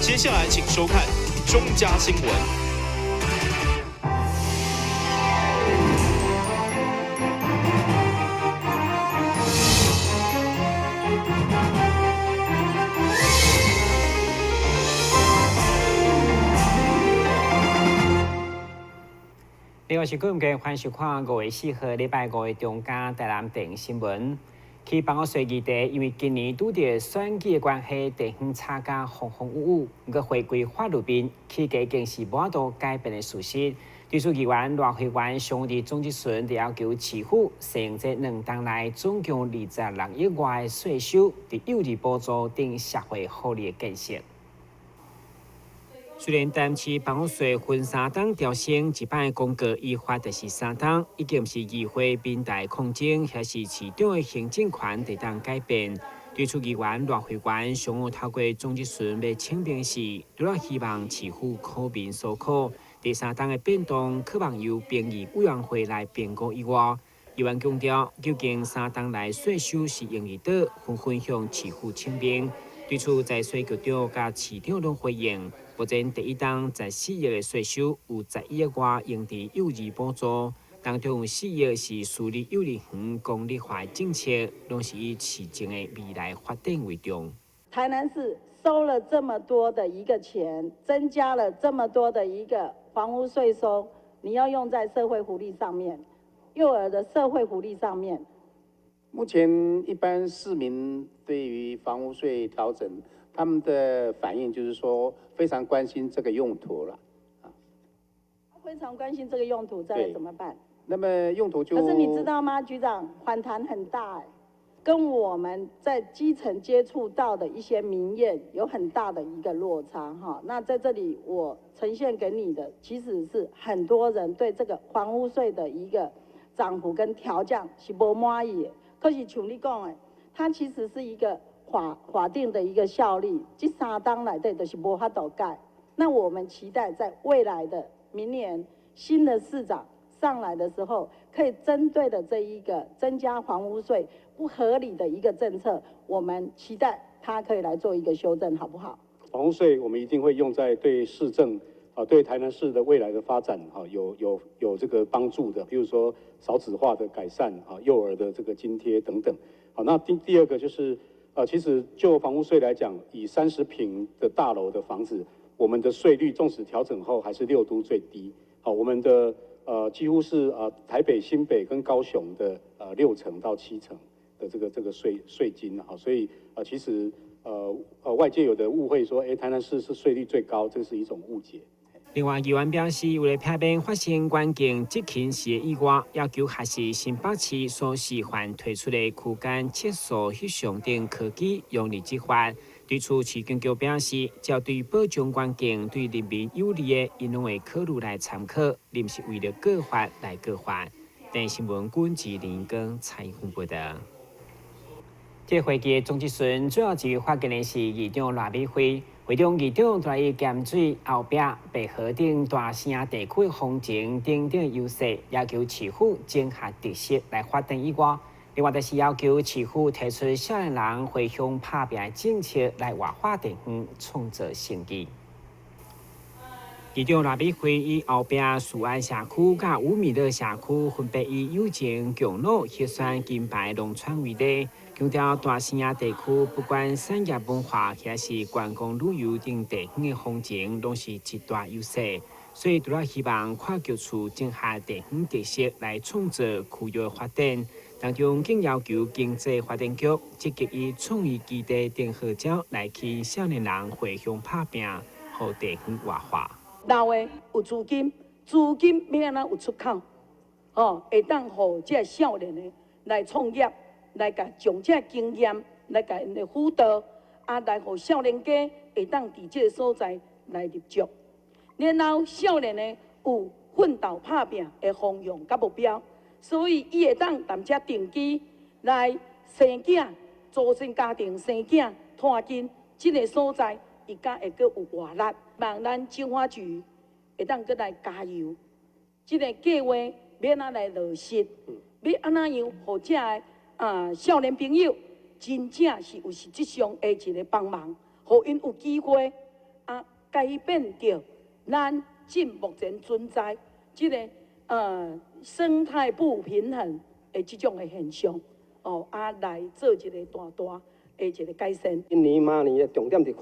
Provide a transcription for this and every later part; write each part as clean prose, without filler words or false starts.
接下來請收看中嘉新聞。另外是今日歡迎收看5月4號禮拜五的中嘉台南電視新聞。去房屋稅議題，因為今年拄著選舉的關係，地方吵甲風風雨雨，毋過回歸法律面，起價更是無法度改變的事實。對此，議員賴惠元上午佇總質詢，就要求市府善用這兩冬內總共26億外的稅收，佇幼兒補助等社會福利的建設。雖然台南市房屋稅分三冬調升，一擺公告依法就是三冬，已經毋是議會民代抗爭，抑是市長的行政權會當改變。對此，議員賴惠元上午透過總質詢欲請命時，除了希望市府苦民所苦，第三冬的變動，渴望由評議委員會來評估以外，議員強調，究竟三冬來稅收是用佇佗，紛紛向市府請命。對此，財稅局長佮市長攏回應，目前第一冬14億的稅收有11億外用佇幼兒補助，當中有4億是私立幼兒園公立化的政策，攏是以市政的未來發展為重。台南市收了這麼多的一個錢，增加了這麼多的一個房屋稅收，你要用在社會福利上面，幼兒的社會福利上面。目前一般市民對於房屋稅調整，他們的反應就是說非常關心這個用途了，啊，非常關心這個用途，再來怎麼辦？那麼用途就可是你知道嗎，局長，反彈很大，欸，跟我們在基層接觸到的一些民怨有很大的一個落差哈。那在這裡我呈現給你的，其實是很多人對這個房屋稅的一個漲幅跟調降是不滿意的。可是像你講的，它其實是一個法定的一個效力，這三冬內底就是無法度改。那我們期待在未來的明年新的市長上來的時候，可以針對的這一個增加房屋稅不合理的一個政策，我們期待他可以來做一個修正，好不好？房屋稅我們一定會用在對市政啊，對台南市的未來的發展哈，有這個幫助的，比如說少子化的改善啊，幼兒的這個津貼等等。好，那第二個就是，其實就房屋稅來講，以30坪的大樓的房子，我們的稅率縱使調整後還是6都最低。好，我們的幾乎是台北、新北跟高雄的6成到7成的這個稅金啊，所以其實外界有的誤會說，台南市是稅率最高，這是一種誤解。另外，議員表示，為了避免發生環境執勤時的意外，要求核實新北市所示範推出的區間測速翕相等科技用來執法。對此，市警局表示，只要對保障環境、對人民有利的，𪜶攏會考慮來參考，毋是為了過法來過法。電視新聞軍志連光採訪報道。這個會議的總質詢主要一位發言的是議長賴美惠。會中議長在伊鹹水後壁、白河等大城地區風情等等優勢，要求市府整合特色來發展以外，另外就是要求市府提出少年人回鄉拍拚的政策來活化地方，創造生機。議長賴美惠以後壁樹安社區佮五米樂社區分別以友情、共樂、核酸金牌農村為例，強調大城地區不管產業文化，抑是觀光旅遊等地方的風情，攏是一大優勢。所以，除了希望跨局處整合地方特色來創造區域發展，當中更要求經濟發展局積極以創意基地等號召來吸引少年人回鄉拍拚，予地方活化。老的有資金，資金欲按怎有出口？吼，會當予這个少年的來創業，來共將這个經驗來共𪜶的輔導，啊，來予少年家會當佇這个所在來入籍。然後少年的有奮鬥拍拚的方向佮目標，所以伊會當踮遮定居來生囝，組成家庭生囝，拖緊這个所在，伊才會閣有活力。望咱經發局會當閣來加油，這个計畫欲按怎來落實？欲按怎樣予遮个少年朋友真正是有實質上的一个幫忙，予𪜶有機會啊，改變著咱這目前存在這个生態不平衡的這種的現象，哦啊來做一个大大的一个改善。今年明年的重點是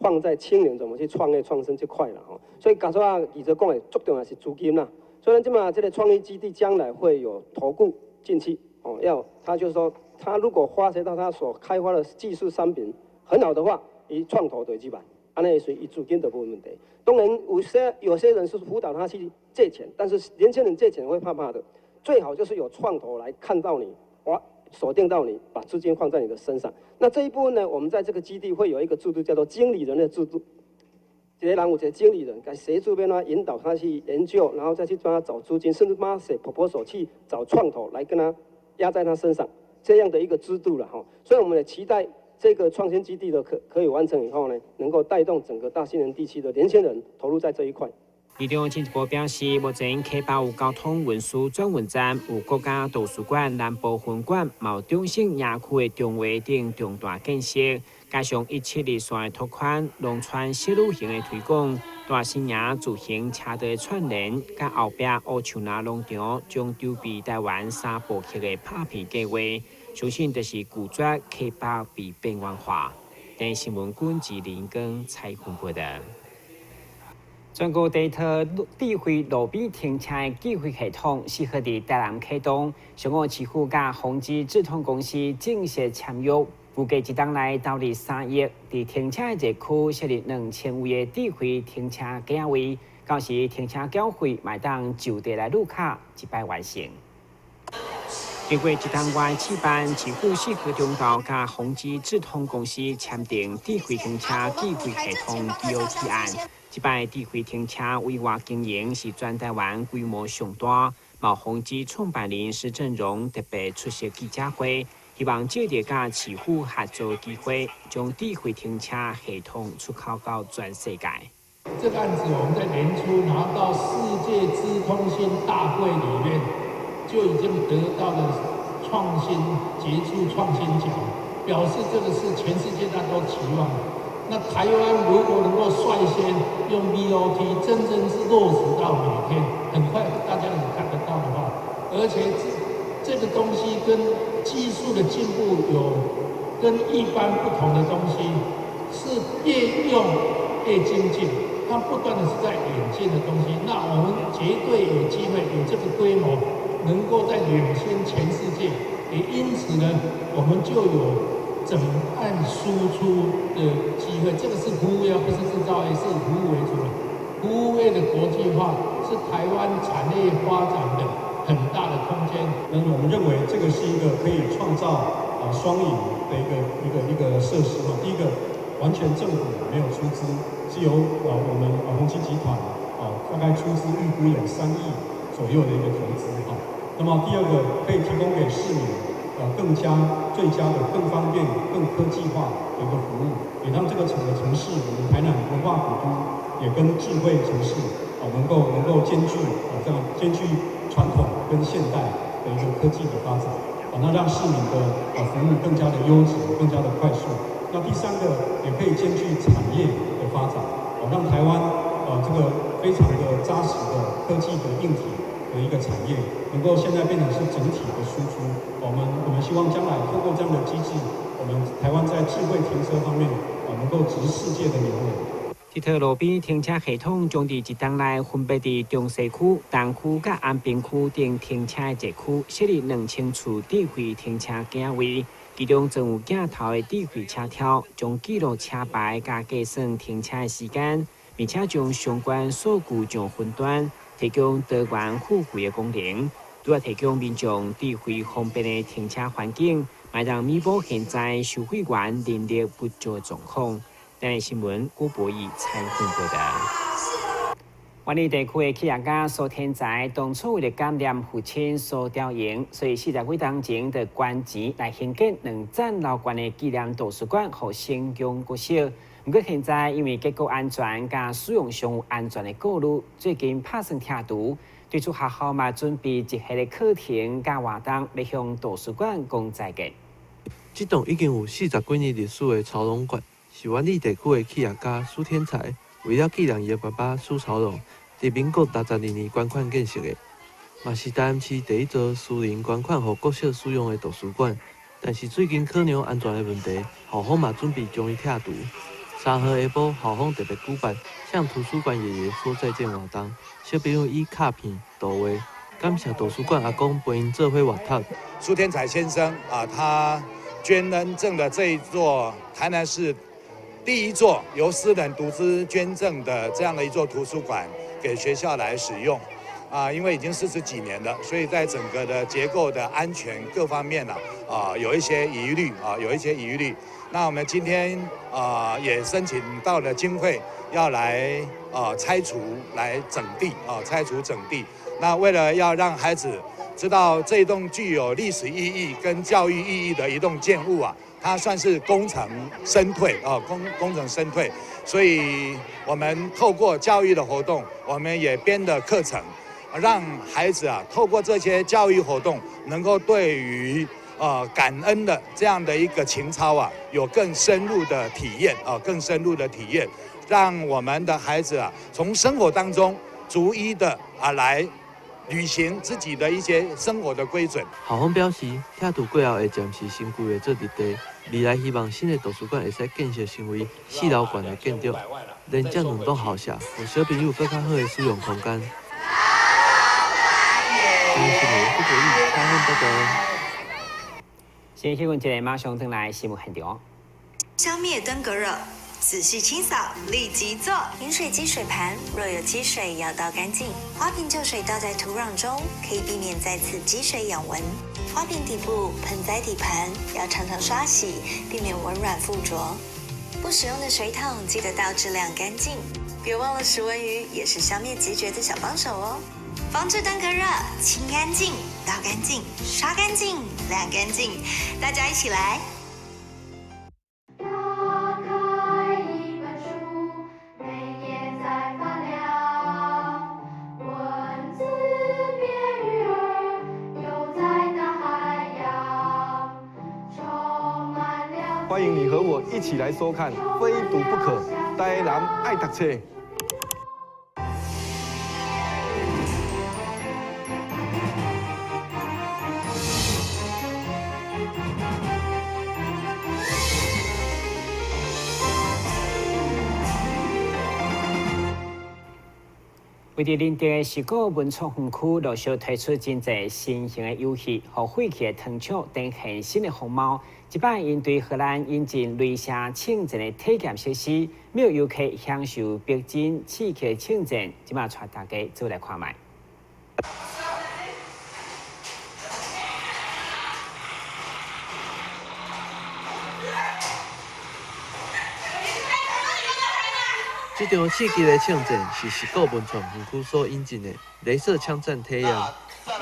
放在青年怎麼去創業創生這塊啦吼，所以剛才啊記者講的，最重要是資金啦。所以咱這馬這个創意基地將來會有投顧進去，哦，要他就是說，他如果發掘到他所開發的技術商品很好的話，伊創投就會去買，按呢所以伊資金就無問題。當然有些人是輔導他去借錢，但是年輕人借錢會怕怕的，最好就是有創投來看到你，哇，鎖定到你，把資金放在你的身上。那這一部分呢，我們在這個基地會有一個制度，叫做經理人的制度。一个人有一个經理人，來協助邊他引導他去研究，然後再去幫他找資金，甚至幫他寫 proposal 去找創投來跟他壓在他身上，這樣的一個制度了哈。所以我們也期待這個創新基地的可以完成以後呢，能夠帶動整個大興地區的年輕人投入在這一塊。市長進一步表示，目前溪北有交通運輸轉運站，有國家圖書館南部分館，嘛有中省營區的中華等重大建設，加上172線的拓寬、農村小旅行的推廣、大新營自行車道的串聯，佮後壁烏樹林農場將籌備台灣三部曲的拍片計劃，相信就是拒絕溪北被邊緣化。電視新聞軍志林根采訪報道。全國第一套智慧路邊停車的計費系統4號佇台南啟動，上午市府佮宏碁智通公司正式簽約，預計一冬內投入3億，佇停車的熱區設立2000位的智慧停車格位，到時停車繳費嘛會當就地來入卡，一擺完成。經過一冬外試辦，市府4號中晝佮宏碁智通公司簽訂智慧停車計費系統 BOT 案。這擺智慧停車委外經營是全台灣規模上大，嘛宏碁創辦人施振榮特別出席記者會，希望藉著佮市府合作機會，將智慧停車系統出口到全世界。這個案子我們在年初拿到世界資通信大會裡面，就已經得到了創新傑出創新獎，表示這個是全世界大家都期望的。那台灣如果能夠率先用 BOT，真正是落實到每天，很快大家能看得到的話，而且這個東西跟技術的進步有跟一般不同的東西，是越用越精進，它不斷的是在演進的東西。那我們絕對有機會有這個規模，能夠在領先全世界，也因此呢，我們就有整案輸出的機會。這個是服務業，不是製造業，是服務為主的。服務業的國際化是台灣產業發展的很大的空間。那我們認為這個是一個可以創造雙贏的一個設施嘛。第一個，完全政府沒有出資，是由我們宏碁集團大概出資預估有3億左右的一個投資哈。那麼第二個，可以提供給市民更加最佳的、更方便、更科技化的一個服務，也讓這個整個城市，我們台南文化古都，也跟智慧城市能夠兼具這樣兼具傳統跟現代的一個科技的發展，那讓市民的服務更加的優質、更加的快速。那第三個也可以兼具產業的發展，讓台灣這個非常的紮實的科技的硬體的一個產業，能夠現在變成是整體的輸出。我們希望將來透過這樣的機制，我們台灣在智慧停車方面能夠執世界的牛耳。這套路邊停車系統將佇一冬內分別佇中西區、東區佮安平區等停車的熱區設立2000處智慧停車格位，其中裝有鏡頭的智慧車條，將記錄車牌佮計算停車的時間，並且將相關數據上雲端，提供多元付費的功能，除了提供民眾智慧方便的停車環境，嘛讓彌補現在收費員人力不足的狀況。台視新聞郭博義採訪報道。萬里地區的企業家蘇天才當初為了感念父親蘇兆榮，所以40幾冬前就捐錢來興建兩層樓懸的紀念圖書館，予新疆國小。毋過現在因為結構安全佮使用上有安全的顧慮，最近拍算拆除。對此學校嘛準備一系列課程佮活動，欲向圖書館講再見。這棟已經有40幾年歷史的曹龍館，是萬里地區的企業家蘇天才為為了紀念伊的爸爸蘇朝榮，佇民國62年捐款建設的，嘛是台南市第一座私人捐款予國小使用的圖書館。但是最近可能安全的問題，校方嘛準備將伊拆除。3號下晡，校方特別舉辦向圖書館爺爺說再見活動，小朋友以卡片、圖畫感謝圖書館阿公陪𪜶做伙閱讀。蘇天才先生啊，他捐贈的這一座台南市第一座由私人獨資捐贈的這樣的一座圖書館給學校來使用，啊，因為已經40幾年了，所以在整個的結構的安全各方面呢，啊，有一些疑慮啊，有一些疑慮。那我們今天啊也申請到了經費，要來啊拆除來整地啊，拆除整地。那為了要讓孩子知道這棟具有歷史意義跟教育意義的一棟建物啊，它算是功成身退啊，功成身退。所以我們透過教育的活動，我們也編了課程，讓孩子啊透過這些教育活動，能夠對於感恩的這樣的一個情操啊，有更深入的體驗啊，更深入的體驗，讓我們的孩子啊，從生活當中逐一的啊來履行自己的一些生活的規準。校方表示，拆除過後會暫時先規劃做綠地，未來希望新的圖書館會使建設成為四樓懸的建築，連接兩棟校舍，予小朋友閣較好的使用空間。新聞傅國義採訪報導。先新聞一個，馬上轉來新聞現場。消滅登革熱，仔細清掃，立即做。飲水機水盤若有積水，要倒乾淨。花瓶舊水倒在土壤中，可以避免再次積水養蚊。花瓶底部、盆栽底盤要常常刷洗，避免蚊卵附着。不使用的水桶記得倒置晾乾淨。別忘了食蚊魚也是消滅孑孓的小幫手哦。防治登革熱，清乾淨，倒乾淨，刷乾淨，晾乾淨，大家一起來。打開一本書，每頁在發亮，文字變魚兒，游在大海洋，充滿了。歡迎你和我一起來收看《非讀不可》，台南愛讀冊。位佇林竹的十鼓文創園區陸續推出真濟新型的遊戲，予廢棄的糖廠呈現新的風貌。這擺𪜶對荷蘭引進雷射槍戰的體驗設施，予遊客享受逼真刺激的槍戰。這擺帶大家做來看覓。這場刺激的槍戰是十鼓文創園區所引進的雷射槍戰體驗，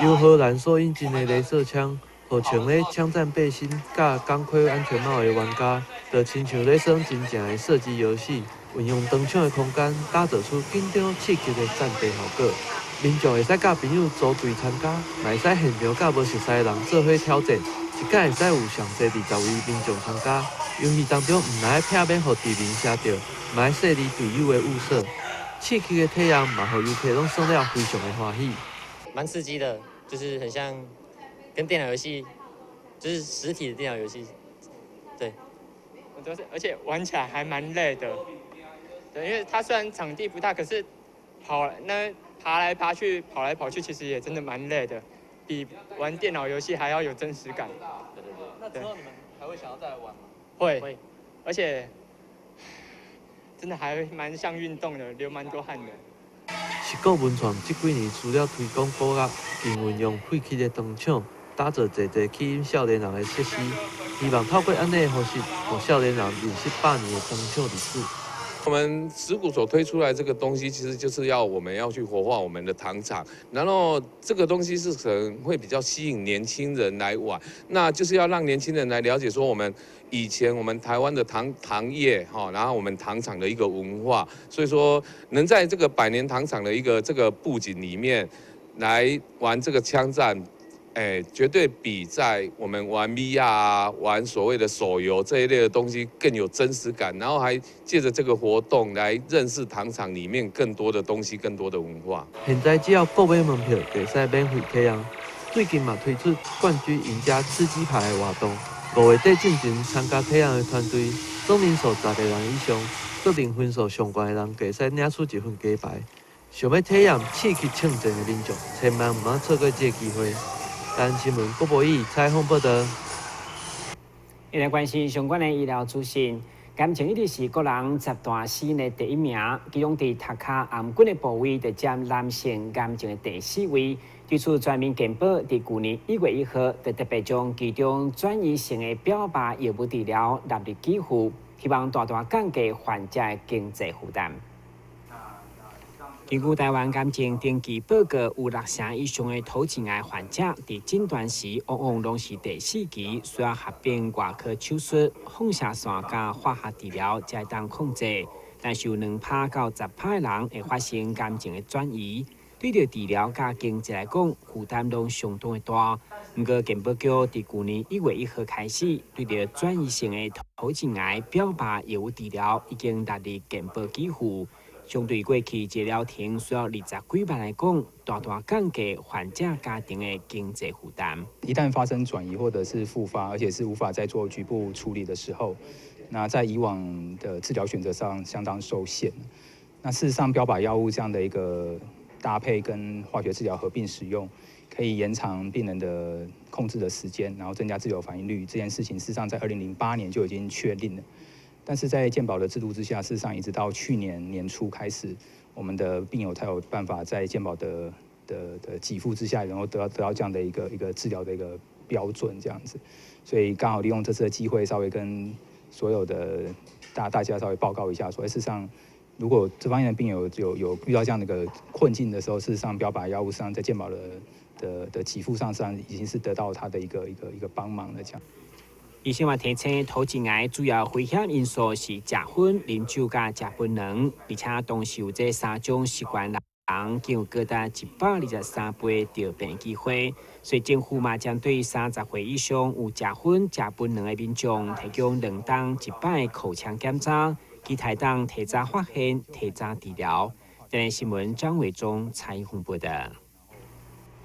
由荷蘭所引進的雷射槍，予穿咧槍戰背心佮鋼盔安全帽的玩家，就親像咧耍真正的射擊遊戲，運用糖廠的空間打造出緊張刺激的戰地效果。民眾會使佮朋友組隊參加，嘛會使現場佮無熟似的人做伙挑戰，一擺會使有上濟20位民眾參加。遊戲當中，毋但愛避免予敵人射著，嘛愛細膩隊友的物色，刺激的體驗嘛，予遊客攏耍了非常的歡喜。蠻刺激的，就是很像跟電腦遊戲，就是實體的電腦遊戲，對。我都是，而且玩起來還蠻累的，對，因為它雖然場地不大，可是跑那爬來爬去，跑來跑去，其實也真的蠻累的，比玩電腦遊戲還要有真實感。對對對。那之後你們還會想要再來玩嗎？會，而且真的還蠻像運動的，流蠻多汗的。十鼓文創這幾年除了推廣古樂，更運用廢棄的糖廠，打造濟濟吸引少年人的設施，希望透過按呢的方式，予少年人認識百年的糖廠歷史。我們十鼓所推出來這個東西，其實就是要我們要去活化我們的糖廠，然後這個東西是可能會比較吸引年輕人來玩，那就是要讓年輕人來了解說我們以前我們台灣的糖業哈，然後我們糖廠的一個文化，所以說能在這個百年糖廠的一個這個布景裡面來玩這個槍戰，哎，絕對比在我們玩 VR 啊、玩所謂的手遊這一類的東西更有真實感，然後還借着這個活動來認識糖廠裡面更多的東西、更多的文化。現在只要購買門票，就會使免費體驗。最近嘛推出冠軍贏家吃雞排的活動，5月底進前參加體驗的團隊，總人數10個人以上，個人分數上懸的人，就會使領取一份雞排。想欲體驗刺激槍戰的民眾，千萬毋通錯過這个機會。台南新聞郭博義採訪報導。一來關心相關的醫療資訊，癌症一直是國人十大死因的第一名，其中佇頭殼頷頸的部位就佔男性癌症的第四位。對此，全民健保佇舊年1月1號就特別將其中轉移性的標靶藥物治療納入給付，希望大大降低患者的經濟負擔。根據台灣癌症登記報告，有6成以上的頭頸癌患者佇診斷時，往往攏是第四期，需要合併外科手術、放射線佮化學治療才會當控制。但是有2%到10%的人會發生癌症的轉移，對著治療佮經濟來講，負擔攏相當的大。毋過健保局佇舊年1月1號開始，對著轉移性的頭頸癌標靶藥物治療已經納入健保給付。相對過去一個療程需要20幾萬來講，大大降低患者家庭的經濟負擔。一旦發生轉移或者是復發，而且是無法再做局部處理的時候，那在以往的治療選擇上相當受限。那事實上，標靶藥物這樣的一個搭配跟化學治療合併使用，可以延長病人的控制的時間，然後增加治療反應率。這件事情事實上在2008年就已經確定了。但是在健保的制度之下，事實上一直到去年年初開始，我們的病友才有辦法在健保的給付之下，然後得到這樣的一個治療的一個標準，這樣子。所以剛好利用這次的機會，稍微跟所有的大家稍微報告一下，說事實上，如果這方面的病友有遇到這樣的一個困境的時候，事實上標靶藥物上在健保的給付上，實際上已經是得到他的一個幫忙了，這樣。醫生嘛提醒，頭頸癌主要危險因素是食薰、啉酒佮食檳榔，而且同時有這三種習慣人，更有高達123倍著病機會。所以政府嘛針對30歲以上有食薰、食檳榔的民眾，提供兩冬一擺口腔檢查，期待當提早發現、提早治療。台南新聞張偉忠採訪報導。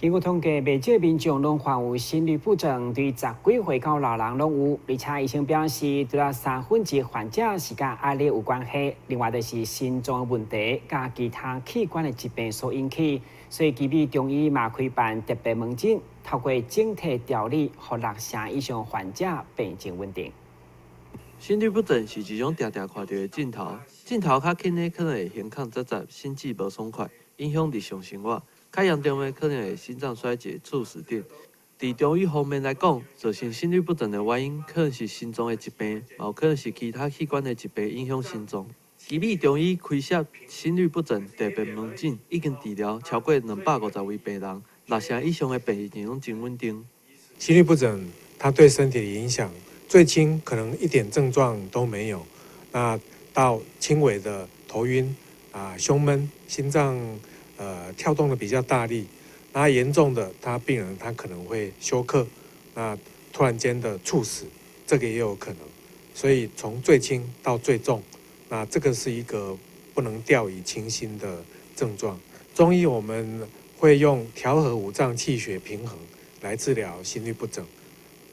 根據統計，袂少民眾攏患有心律不整，對10幾歲到老人攏有。而且醫生表示，除了1/3患者是佮壓力有關係，另外就是心臟問題佮其他器官的疾病所引起。所以，奇美中醫嘛開辦特別門診，透過整體調理，予6成以上患者病情穩定。心律不整是一種定定看著的症頭，症頭較輕的可能會胸腔雜雜、心悸無爽快，影響日常生活。較嚴重的可能會心臟衰竭、猝死等。佇中醫方面來講，造成心律不整的原因可能是心臟的疾病，嘛有可能是其他器官的疾病影響心臟。奇美中醫開設心律不整特別門診，已經治療超過250位病人，6成以上的病情攏真穩定。心律不整，它對身體的影響，最輕可能一點症狀都沒有，那到輕微的頭暈啊、胸悶、心臟跳動的比較大力，那嚴重的，他病人他可能會休克，那突然間的猝死，這個也有可能。所以從最輕到最重，那這個是一個不能掉以輕心的症狀。中醫我們會用調和五臟氣血平衡來治療心律不整，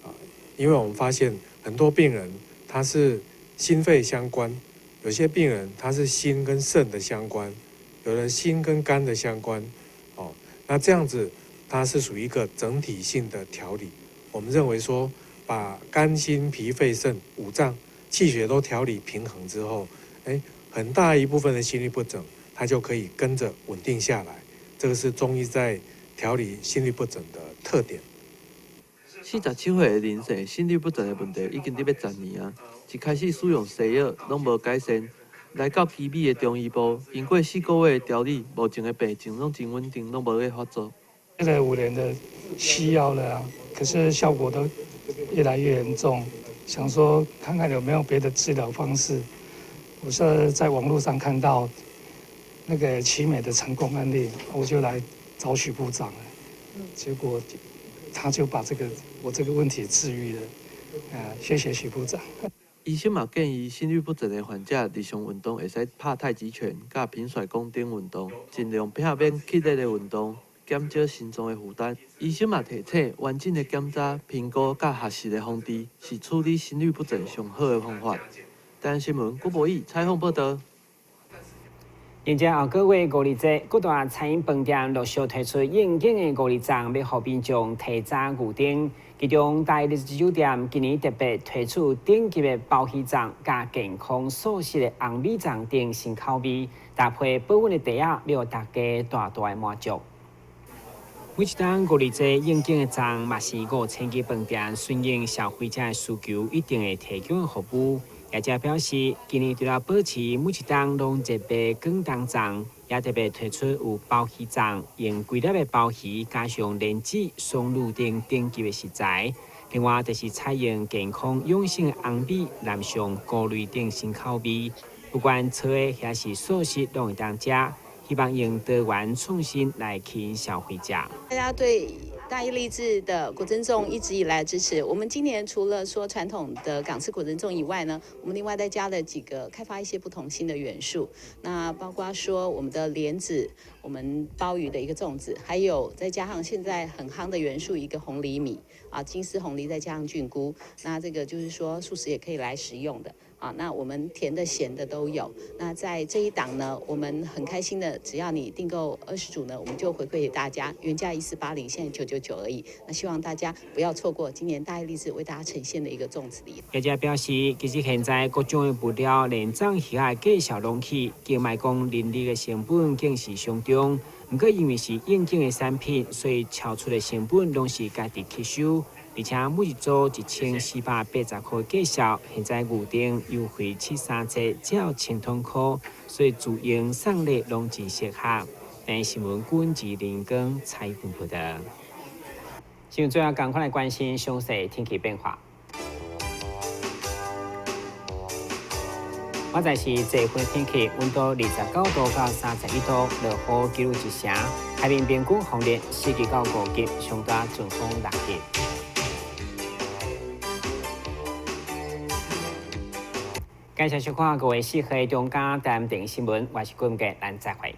啊，因為我們發現很多病人他是心肺相關，有些病人他是心跟腎的相關。有的心跟肝的相關，哦，那這樣子它是屬於一個整體性的調理。我們認為說，把肝、心、脾、肺、腎五臟氣血都調理平衡之後，哎，很大一部分的心律不整，它就可以跟着穩定下來。這個是中醫在調理心律不整的特點。47歲的林生心律不整的問題已經佇欲10年啊，一開始使用西藥攏無改善。來到奇美的中醫部，經過4個月的調理，目前的病情攏真穩定，攏無咧發作。吃了5年的西藥了啊，可是效果都越來越嚴重，想說看看有沒有別的治療方式。我是在網絡上看到那個奇美的成功案例，我就來找許部長了。結果他就把這個我這個問題治癒了。啊，謝謝許部長。醫生嘛建議心律不整的患者日常運動會使拍太極拳、佮平甩功等運動，盡量避免劇烈的運動，減少心臟的負擔。醫生嘛提醒，完整的檢查、評估佮合適的防治，是處理心律不整上好的方法。台灣新聞郭博義採訪報道。迎接後個月五二節，各大餐飲飯店陸續推出應景的五二粽，欲予民眾提早預訂。其中大義麗致酒店今年特別推出頂級的鮑魚粽，佮健康素食的紅米粽等新口味，搭配保溫的茶仔，予大家大大的滿足。每一冬五二節應景的粽，嘛是5000間飯店順應消費者的需求，一定會提供的服務。業者表示，今年除了保持每一冬攏熱賣廣東粽，也特別推出有鮑魚粽，用規粒的鮑魚加上蓮子、松露等頂級的食材。另外，就是採用健康養生的紅米、南上菇類等新口味，不管素的抑是素食，攏會當食。希望用多元創新來吸引消費者。大家對大義麗致的果珍粽一直以來支持。我們今年除了說傳統的港式果珍粽以外呢，我們另外再加了幾個開發一些不同新的元素。那包括說我們的蓮子，我們鮑魚的一個粽子，還有再加上現在很夯的元素一個紅藜米啊，金絲紅藜再加上菌菇，那這個就是說素食也可以來食用的。啊，那我們甜的、鹹的都有。那在這一檔呢，我們很開心的，只要你訂購20組呢，我們就回饋給大家，原價1480，現在999而已。那希望大家不要錯過今年大義麗致為大家呈現的一個粽子禮。業者表示，其實現在各種的物料連粽魚仔價數攏起，更莫講人力的成本更是上漲。毋過因為是應景的產品，所以超出的成本攏是家己吸收。而且每一組1480塊價數，現在預訂優惠7、3折，只要1000通塊，所以自用送禮攏真適合。台新聞郭志林光採訪報道。新聞最後，趕快來關心詳細天氣變化。現在是這份天氣，溫度29度到31度，落雨幾率1成，海面平均風力4級到5級，上大陣風6級。感謝收看5月4號中嘉台電新聞，我是郭文傑，咱再會。